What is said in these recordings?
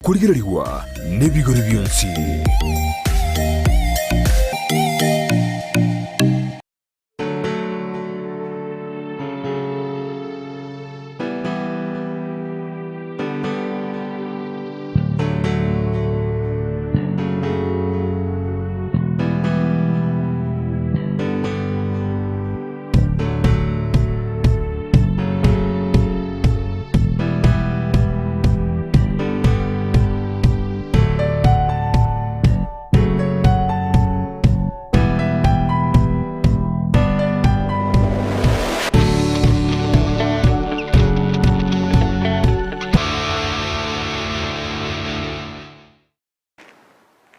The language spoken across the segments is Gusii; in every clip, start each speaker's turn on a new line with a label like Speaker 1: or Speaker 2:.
Speaker 1: Okorigererigwa nebigori bionsi.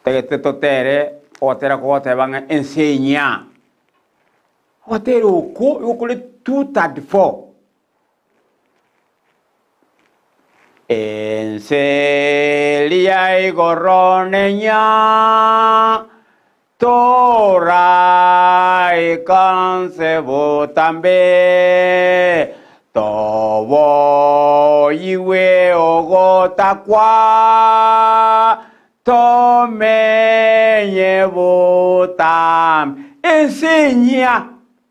Speaker 2: Tagete totere ogotera kogoteba ng'a ense enyia. Ogotera okwo igo kore 2:34. Ense eria igoro nenyia, toraika nse botambe, toboyigwe ogotakwa, tomenye botambe. Ense enyia,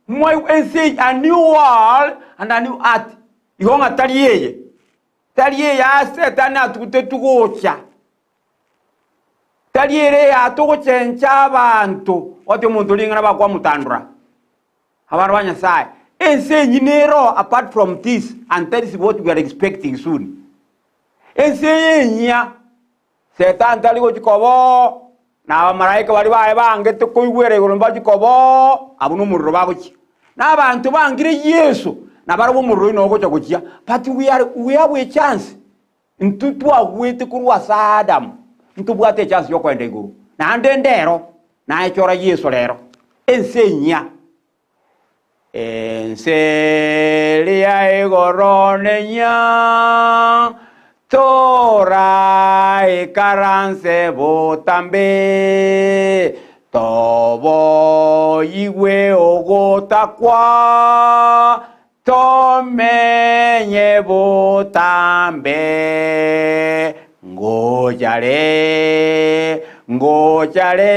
Speaker 2: mwaigwa ense enyia, a new world and a new earth, igo ng'a tari eye, tari eye ase Setani atugutetwe gocha, tari ere eyatogochencha abanto, ote omonto ring'ana bakwamotandora. Abana ba Nyasae, ense enyia nero apart from this and that is what we are expecting soon. Ense eye enyia, Setani tari gochia koba oo, na abamalaika baria baye bangete koigwera igoro mbachie koba oo, abwo nomorero bagochia. Na abanto bangire Yeso, nabarabwo omorero oyio nogocha gochia, but we are, we have a chance. Intwe twagwete korwa ase Adamu, ntobwate echance yokoenda igoro. Naende ndero, naechora Yeso rero, ense enyia. Ense eria igoro nenyia, toraikaranse botambe, toboyigwe ogotakwa, Tomenye botambe, ngochare, ngochare,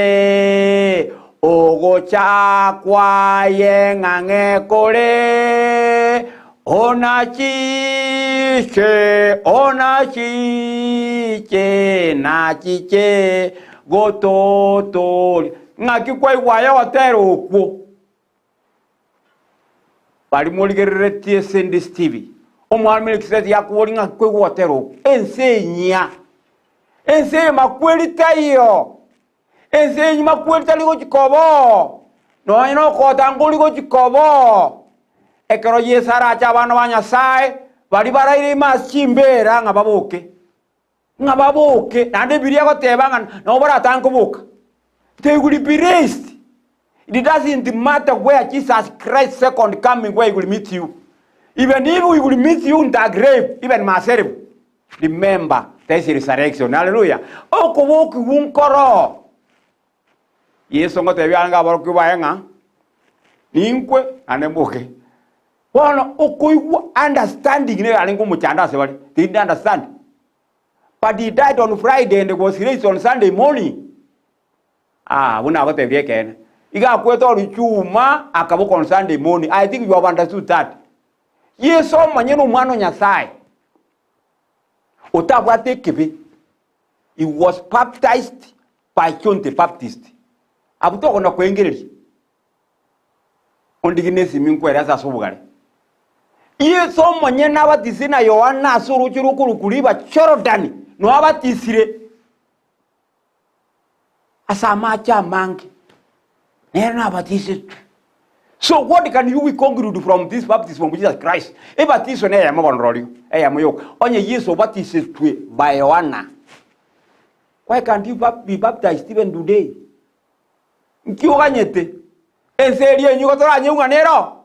Speaker 2: ogocha kwaye ng'ang'e kore, onachiche, onachiche, nachiche gototoria. Ng'aki kwaigwa aye ogotera okwo? Baria morigereretie Cindy Stevie, omwana Melkisedeki akoboria ng'aki koigwa ogotera oko, ense enyia, ense eye makweri taiyo, ense eye makweri tari gochia koba oo, nonya na okogota nkori gochia koba oo. Ekero Yeso arache abana ba Nyasaye, baria baraire ime ase chimbeera ng'a baboke, ng'a baboke, naende Ebibilia egoteba ng'a nabo baratange koboka. They will be raised. It doesn't matter where Jesus Christ second coming where he will meet you. Even if he will meet you in the grave, even myself, remember there is resurrection. Hallelujah. Okobokigwa nkoro. Yeso ngotebia arenge aborokigwa baye ng'a ninkwe naende mboke. Bono okoigwa understanding nigo yarenge omochando ase bare, they didn't understand. But he died on Friday and was raised on Sunday morning. Ah, buna agotebirie ekeene. Iga akwete oruchuma akaboka on Sunday morning. I think you have understood that. Yeso omonyene omwana o Nyasaye otabwate ekebe, he was baptized by John the Baptist. Abwo tokona koengereria. Ondigie nesimi nkwerese ase obogare. Yeso omonyene abatisire na Yohana ase orooche rokorokwa riba Jorodani, noo abatisire ase amache amange, nere nabatisetwe. So what can you we conclude from this baptism of Jesus Christ? Ebatiso neyemo bono rorio, eyemo yoka. Onye Yeso obatisetwe by Yohana, why can't you be baptized even today? Nki oganyete? Ense eria enywe igo toranyegwe ng'a nero?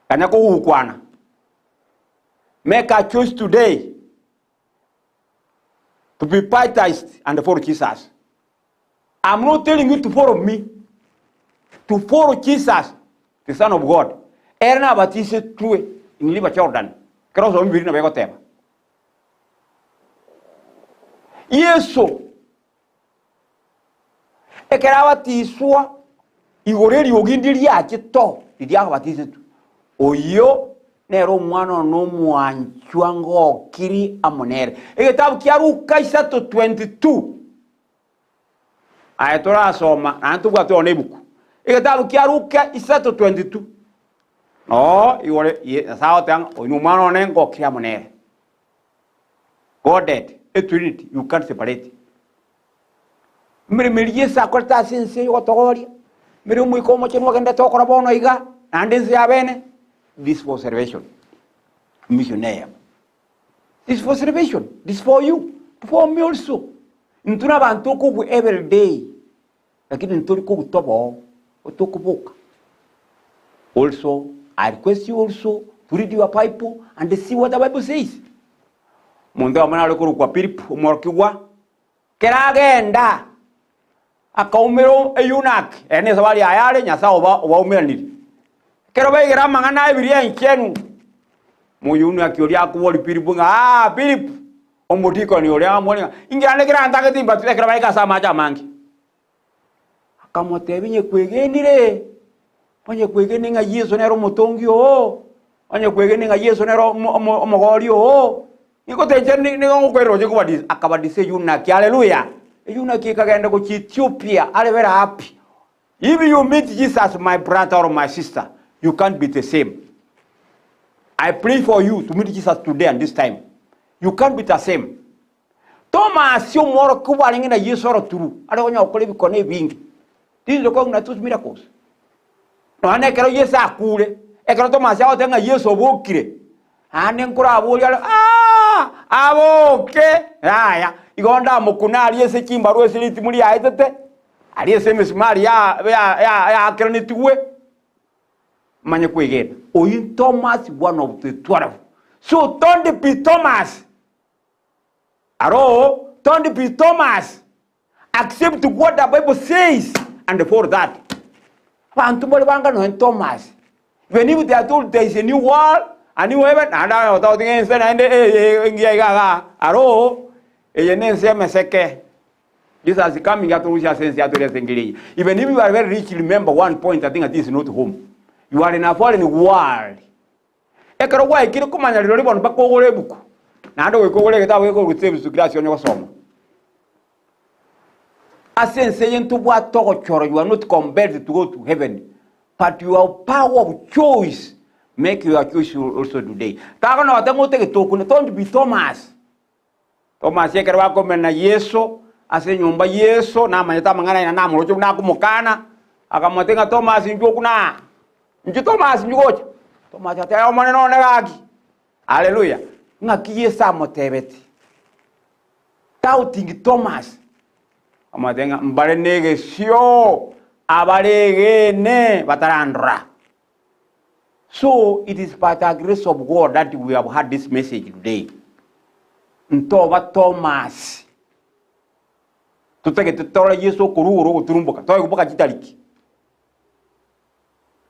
Speaker 2: Ganya kogukwana. Make a choice today to be baptized and follow Jesus. I'm not telling you to follow me, to follow Jesus, the Son of God. Ere nabatisetwe in River Jordan. Ekero osoma Bibilia nabo egoteba. Yeso ekero abatiswa igoro eriogi ndiriache to riria abatisetwe, oyio nere Omwana one omwanchwa ngokiri amo nere. Egetabu kia Luka 3:22 Aye torasoma naende tobwate one ebuku. Egetabu kia Luka 3:22 Oo igoro Nyasae agoteba ng'a oyo nomwana one ngokire amo nere. Godhead, a trinity you can't separate. Emeremo eria Yeso akorete ase ense eye ogotogoria, emeremo Omoika Omochenu ogenderete gokora bono iga, naende ense ya bene, this for salvation. Mission eyemo. This for salvation, this for you, for me also. Intwe na abanto okogwa every day, lakini ntori kogutwa boo, tokoboka. Also, I request you also to read your Bible and see what the Bible says. Omonto oyomo nare korokwa Philip, omworokigwa, kera agenda akaumera eunuch, ere nesabari yaye are, Nyasae oba obaumeranirie. Ekero baigera amang'ana a Ebiria enchenu, moyeunuki oria akoboria Philip ng'a, Ah, Philip, omodikoni oria akamboria ng'a, inki naende kerantagete imbatise ekero baika ase amache amange? Akamotebia, Onye kwegenire, onye kwegenire ng'a Yeso nere omotongi oo, onye kwegenire ng'a Yeso nere omo- omo- omogori oo, nigo tenche ni- nigo ngokwerera oche kobadisa. Akabadisa eunuch, haleluya! Eunuch ekagenda gochia Ethiopia, are very happy. If you meet Jesus my brother or my sister, you can't be the same. I pray for you to meet Jesus today and this time. You can't be the same. Thomas omworokigwa arenge na Yesu oroturu, are konya gokora ebikone ebinge. This is the those miracles. Nonya na ekero Yesu akure, ekero Thomas agoteba ng'a Yesu obokire, Naende nkoraborie are, Aa! Aboke! Yaya, igo ndamokune aria ase chimbarwa ase ritimo riaetete, aria ase emesimari yaakerenetigwe, manye kwegena. Oyio Thomas one of the 12. So don't be Thomas. Aro, don't be Thomas. Accept what the Bible says and follow that. Abanto mbare banga nonya Thomas. Even if they are told there is a new world, a new heaven, naende aye otagotiga ense naende eye engiya iga igaa. Aro, eye nense emeseke. Jesus coming atorusie ase ense atoire ase enchera eye. Even if you are very rich, remember one point, I think this is not home. You are in a foreign world. Ekero gwaikire komanya rirorio bono mpaka ogore ebuku, naende goika ogore egetabu gekorwa Saves to Christ onye gosoma. Ase ense eye ntobwate ogochora you are not compelled to go to heaven but your power of choice make your choice also today. Takonya goteba ng'a otagete okune don't be Thomas. Tomasi ekero bakomena Yeso ase enyomba Yeso namanyete amang'ana aye na namoroche buna akomokana, akamotebia ng'a Tomasi inchuo okune aa, inchuo Tomasi inchuo gocha. Tomasi agateba Omonene one gaki. Haleluya! Ng'aki Yeso amotebetie? Doubting Thomas, amotebia ng'a mbare negesio abaregene batarandora. So it is by the grace of God that we have had this message today. Ntoba Thomas. Totagete torore Yesu okorwa igoro ogoturumboka, toigwe mpaka chitariki.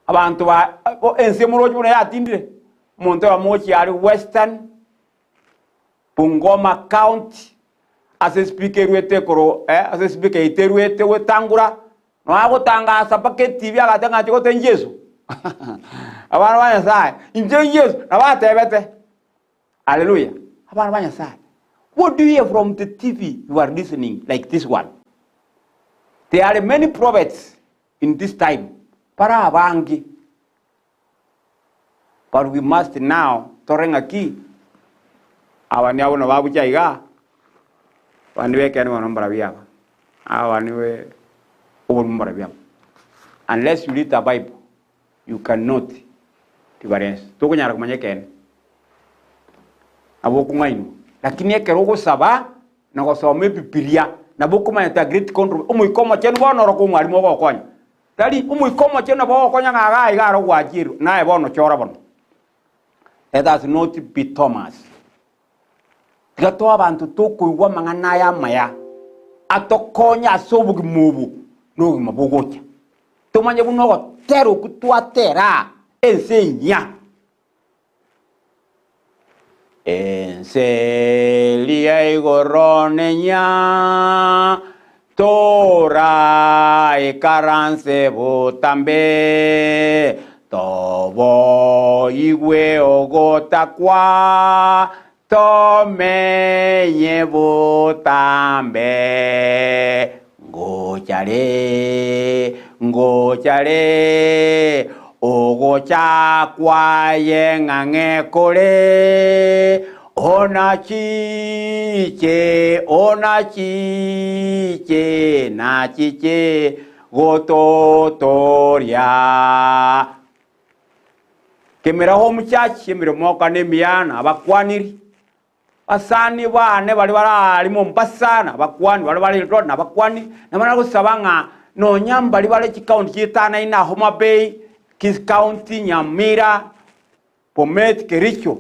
Speaker 2: Abanto ba ense moroche buna yatindire, omonto oyomo gochia are Western Bungoma County ase espeaker erwete korwa eh, ase espeaker yaito erwete gwetangura Nonya agotangasa mpaka etibi agateba ng'a inche gose Yeso. Abana ba Nyasaye, inche Yeso, nabo atebete. Haleluya. Abana ba Nyasaye. What do you hear from the TV you are listening like this one? There are many prophets in this time. Bare abange. But we must now tore ng'aki aba ni abwo nababuche iga abande bekeene bono mbarabwo aba aba niwe oborimo mbarabwo aba unless you read the bible you cannot difference tokonyara komanya ekeene nabo okong'ainwa lakini ekero ogosaba na gosoma ebibiria nabo okomanya the great controversy omoika omochenu bono oro omwalimu ogokonya. Tari Omoika Omochenu nabo ogokonya ng'a iga iga aro gwachierwe, naye bono chora bono. Let us not be Thomas. Tiga toe abanto tokoigwa amang'ana aya amaya, atokonye ase obogima obo na obogima bogocha. Tomanye buna ogotera okwo twatera aa ense enyia. Ense eria igoro nenya, Toraikaranse botambe, Toboigwe ogotakwa, Tomenye botambe. Ngocha re, ngocha re, ogocha kwaye ng'ang'e kore, Onachiche, onachiche, nachiche gototoria. Kemera Home Church, emeremo oka nemiya nabakwaniri. Basani baane baria bare aria Mombasa nabakwani, baria bare Eldoret nabakwani, nabo nagosaba ng'a nonya mbaria bare chikaunti chietanaine na Homa Bay, Kisii County, Nyamira, Bomet, Kericho,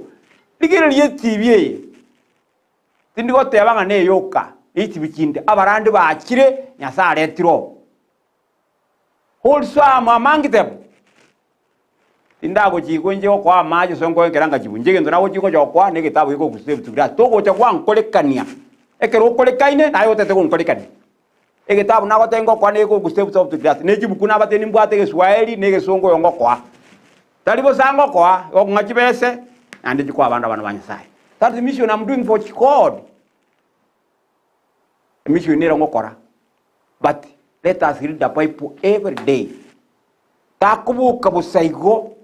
Speaker 2: rigereria etibi eye, tindi goteba ng'a neyoka, ne chitibi chinde, abarandi bachire, Nyasae aretire oo. Also am among them. Tindagochikwa inche gokoa amache ase nkoe ekero ngachibu. Inche egento nagochia gocha gokoa na egetabu gekogusa ebinto biria. Togocha gwankorekania. Ekero okorekaine, naye otete gonkorekania. Egetabu nagotebia ngokoa na egekogusa ebinto biria. Ne chibuku nabatebia nimbwate egeswahili na egesongo oyo ngokoa. Tari bosa ngokoa, gokong'a chibese, naende chikoa abande abana ba Nyasaye. That's the mission I'm doing for God. Emission nero ngokora. But let us read the Bible every day. Takoboka bosa igo,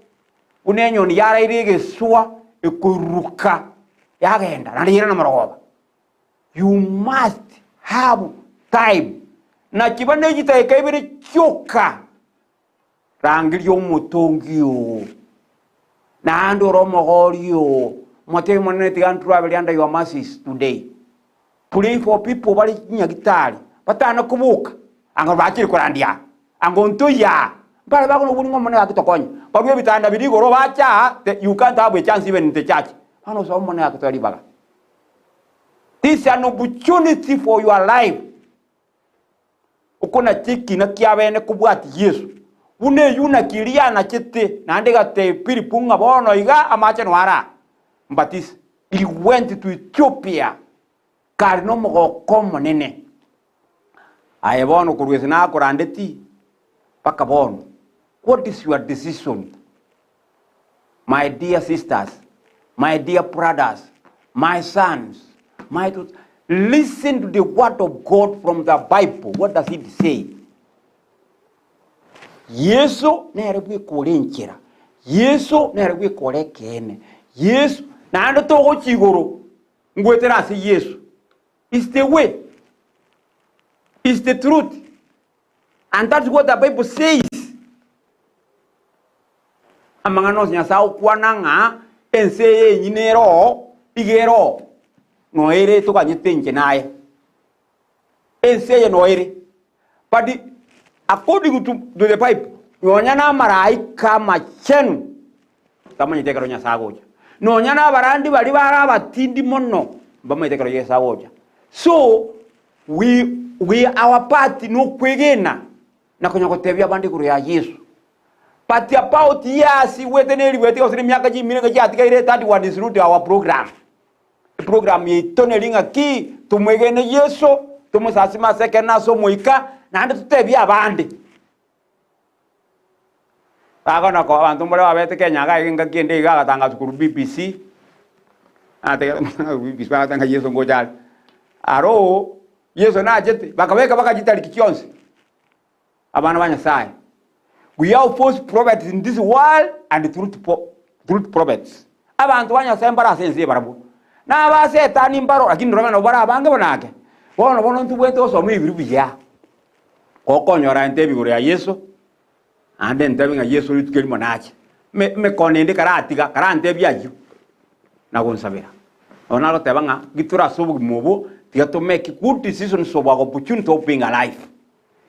Speaker 2: buna enyoni yaraire egeswa ekoiruruka yagenda naende yairana morogoba. You must have time. Nachiba ne chidakika ibere chioka, rangeria omotongi oo, naende ore omogori oo, motebie Omonene tiga ntravel under your mercies today. Pray for people bare chinyagitari, batana koboka, anga bachire korandia aa, anga ontoiyo aa, mbare bakona kobua ng'a Omonene gaki tokonye. Barue ebitanda biria igoro bache aa, the you can't have a chance even in the church. Bono osaba Omonene gaki toe ribaga. This is an opportunity for your life. Oko nakio ekina kiabene kobwatia Yeso, buna eyunaki eria yanachete, naende egatebia Filipo ng'a bono iga amache noyo are aa, mbatise. He went to Ethiopia kare nomogoko omonene. Aye bono korwa ase nakorandeti mpaka bono, what is your decision? My dear sisters, my dear brothers, my sons, my daughters, listen to the word of God from the Bible. What does it say? Yeso nere bweka ore enchera, Yeso nere bweka ore ekeene, Yeso naende togochia igoro ngwetera ase Yeso. Is the way, is the truth, and that's what the Bible says. Amang'ana onsi Nyasae agokwana ng'a ense eye enyene ere oo, iga ere oo, noyo ere toganyete inche naye. Ense eye noyo ere. But according to, to the Bible, nonya na amaraika amachenu tamanyete ekero Nyasae agocha. Nonya na abarandi baria bare abatindi mono mbamanyete ekero Yeso agocha. So we, we our part nokwegena na konya gotebia abande igoro ya Yeso. But about years igwete ne rigwete gose ne emiaka chimire ng'a chiatigaire that one is not our program. Eprogram yaito neri ng'a ki tomwegene Yeso, tomosasime ase ekeene na ase omoika, naende totebie abande. Bakona koba abanto mbare babete Kenya iga iga engaki ende iga agatangaswa korwa BBC, nategerete BBC bagateba ng'a Yeso ngocha are. Aro, Yeso nachete, bakabeka baka chitariki chionsi. Abana ba Nyasae, we have false prophets in this world and truth, truth prophets. Abanto ba Nyasae mbare ase ense barabwo. Na aba Setani mbaro, lakini robe nabo bare abange buna ake. Bono bono ntobwenerete gosoma ebiri buya. Gokonyora entebi igoro ya Yeso, naende entebi ng'a Yeso rituko erimo nache. Eme- Emekono ende karatiga, karantebie ayio, na gonsabera. Nabo nagoteba ng'a, gitore ase obogima obo, tiga to make good decisions of our opportunity of being alive.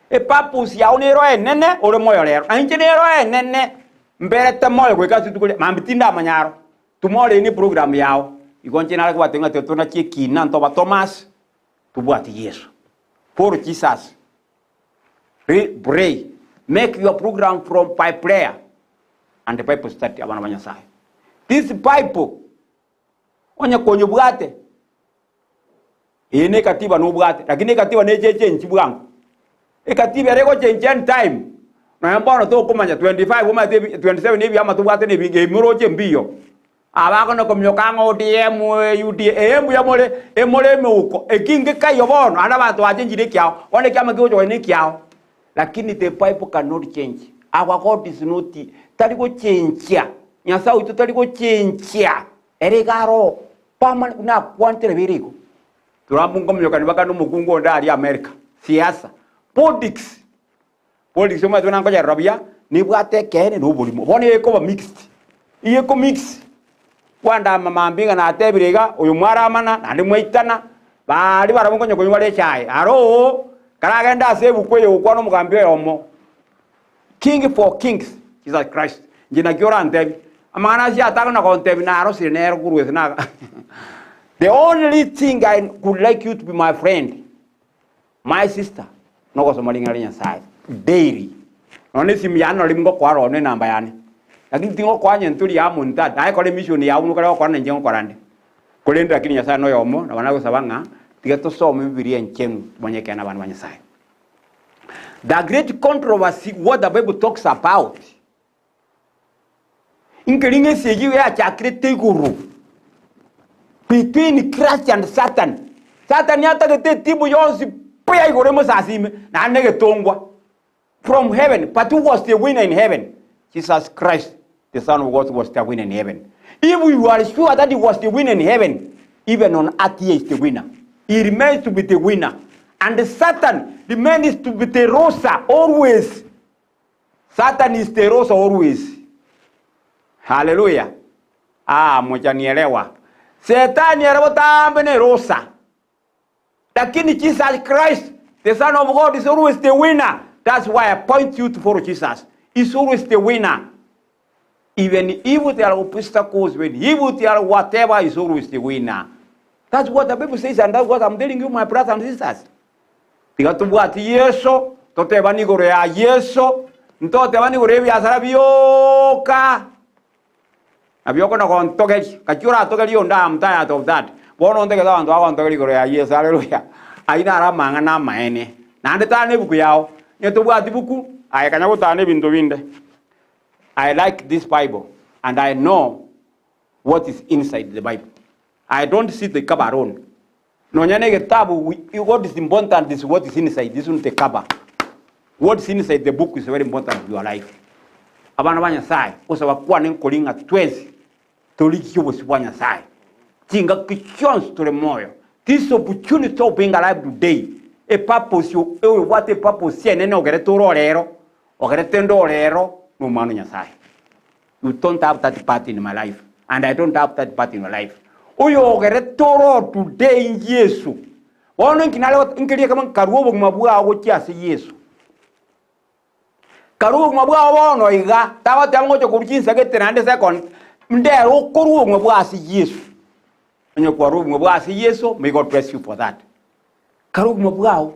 Speaker 2: Epurpose yao nero enene ore moyo rero, na inche nero enene mberete moyo goika ase rituko ria mambia tindamanya aro. Tomorrow eye ne program yao, igo inche nare kobatebia ng'a tiga tonache ekina ntoba Thomas, tobwate Yeso. Follow Jesus, re pray, make your program from by prayer and the Bible study abana ba Nyasaye. This Bible. Onye konyobwate, eye ne ekatiba nobwate, lakini ekatiba neche echenchi bwango. Ekatiba ere egochenchi any time, nonya bono tokomanya 25 omanyete ebi 27 ebiama tobwate na ebinge ebi moroche mbiyo. Abakona kominyoka ng'a ODM, UDA, ee mbuya more, emore emeuko, eki nkekaiyo bono, naende abanto bachenchire ekiao, bono ekiama kegocha konya nekiao. Lakini the bible cannot change, our God is not, tari gochenchia, Nyasae oito tari gochenchia, ere iga aroo permanent buna akwanete nabo ere igo. Trump nkominyokani mpaka na omokungu onde aria America, siasa, politics. Politics omanyete buna nkoyerora buya, nebwate ekeene na oborimo. Bono ekoba mixed, iga eko mix, kwandama mambia ng'a natebire iga, oyo mwaramana, naende mwaitana, baria barabwo nkonya konywa bare echae, aroo, karagende ase ebuku eye gokwana omogambi oyomo, King for kings, Jesus Christ, inche naki orantebie, amang'ana asia atang'ana gontebia narosire nere korwa ase naga The only thing I could like you to be my friend, My sister, nogosoma ring'ana ria Nyasae daily. Nonya na esimu yane nari ngokoa rono enamba yane. Lakini tingokoa onye ntori amo ntari. Naye kora emission yao buna okare gokora na inche ngokora nde. Korende lakini Nyasae noyomo, nabo nagosaba ng'a tiga tosome Bibilia enchenu tomanye ekeene abana ba Nyasae. The great controversy what the Bible talks about. Nkeri ng'a esegi igo yachakirete igoro between Christ and Satan. Satan atagete etimu yonsi pi ya igoro emosasime naende negetongwa from heaven but who was the winner in heaven? Jesus Christ the son of God was the winner in heaven. If you are sure that he was the winner in heaven, even on earth he is the winner. He remains to be the winner. And Satan remains to be the loser always. Satan is the loser always. Haleluya. Ah, mochanielewa. Setani ere botambe ne loser. Lakini Jesus Christ, the Son of God, is always the winner. That's why I point you to follow Jesus. He's always the winner. Even if there are obstacles, when if there are whatever, he's always the winner. That's what the Bible says, and that's what I'm telling you, my brothers and sisters. Tiga tobwati Yeso, totebane igoro ya Yeso, ntotebane igoro y'ebiasara bioka. Nabio okona gontogeria, gaki oratogerie onde I am tired of that. Bono ontegete abanto bagontogeria igoro ya Yeso, haleluya. Ayio naro amang'ana amaene. Naende tana ebuku yao, onye tobwati buku, aye kanya gotana ebinto binde. I like this bible and I know what is inside the bible. I don't see the cover alone. Nonya na egetabu what is important is what is inside, this one the cover. What is inside the book is very important to your life. Abana ba Nyasaye, gosaba kwane nkori ng'a twensi torigie obosio bwa Nyasaye. Chingaki chionsi tore moyo. This opportunity of being alive today, a purpose, oyobwate epurpose enene ogerete ore orero, ogerete nde orero, nomwana o Nyasaye. You don't have that part in my life and I don't have that part in your life. Oyogerete oro today in Yesu. Bono inki nare got- nkeria kama nkarua obogima bwao gochia ase Yesu. Karua obogima bwao bono iga, tagoteba ngocha korwa chinsa gete naende second, ndere okorua obogima bwao ase Yesu. Onye kwarua obogima bwao ase Yesu, may God bless you for that. Karua obogima bwao,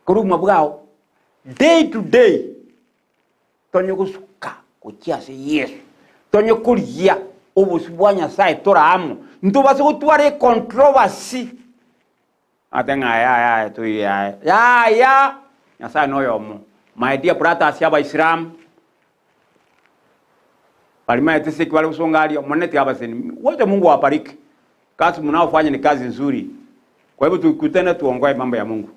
Speaker 2: korua obogima bwao, day to day. Tonye gosuka gochia ase Yeso, tonye korigia obosio bwa Nyasae tore amo, ntobase gotwara econtroversy. Ate ng'a yaya yaya toiyo yaya yaya Nyasae noyomo. My dear brothers Abaisilamu, baria maete ase eki bare gosonga aria, Omonene tiga abaseni. Wacha Mungu awabariki. Kazi mnaofanya ni kazi nzuri. Kwa hivyo tukutane tuongoe mambo ya Mungu.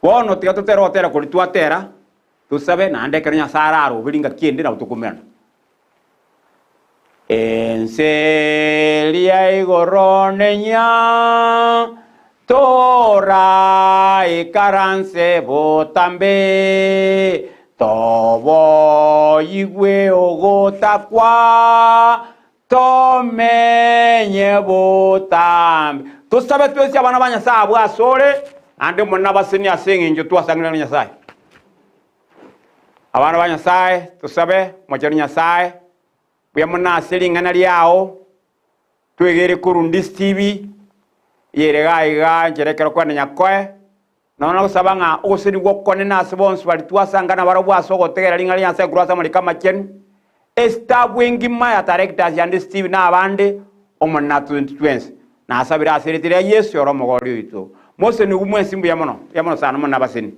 Speaker 2: Bono tiga totere ogotera koria twatera, tosabe naende ekero Nyasae araroberie ngaki ende nabo tokomerana. Ense eria igoro nenyia, toraikaranse botambe, toboyigwe ogotakwa, Tomenye botambe. Tosabe twensi abana ba Nyasae abwo asore, naende Omonene abasenie ase eng'encho twasangire na Nyasae. Abana ba Nyasae, tosabe, Omochenu Nyasae, mbuya mono ase ring'ana riao, twegere korwa Ndisi TV, eyere iga iga enchera ekero kwenda Nyakoe, Nonya nagosaba ng'a ogosenigwa okonene ase bonsi baria twasanga nabarabwo ase ogotegera ring'ana ria Nyasae korwa ase amariko amachenu. Estaff engima ya Tarectus and Steve na abande, Omonene atointwe twensi. Nasabire ase erieta ria Yeso ore Omogori oito. Mosenigwe mwensi mbuya mono, mbuya mono sana Omonene abaseni.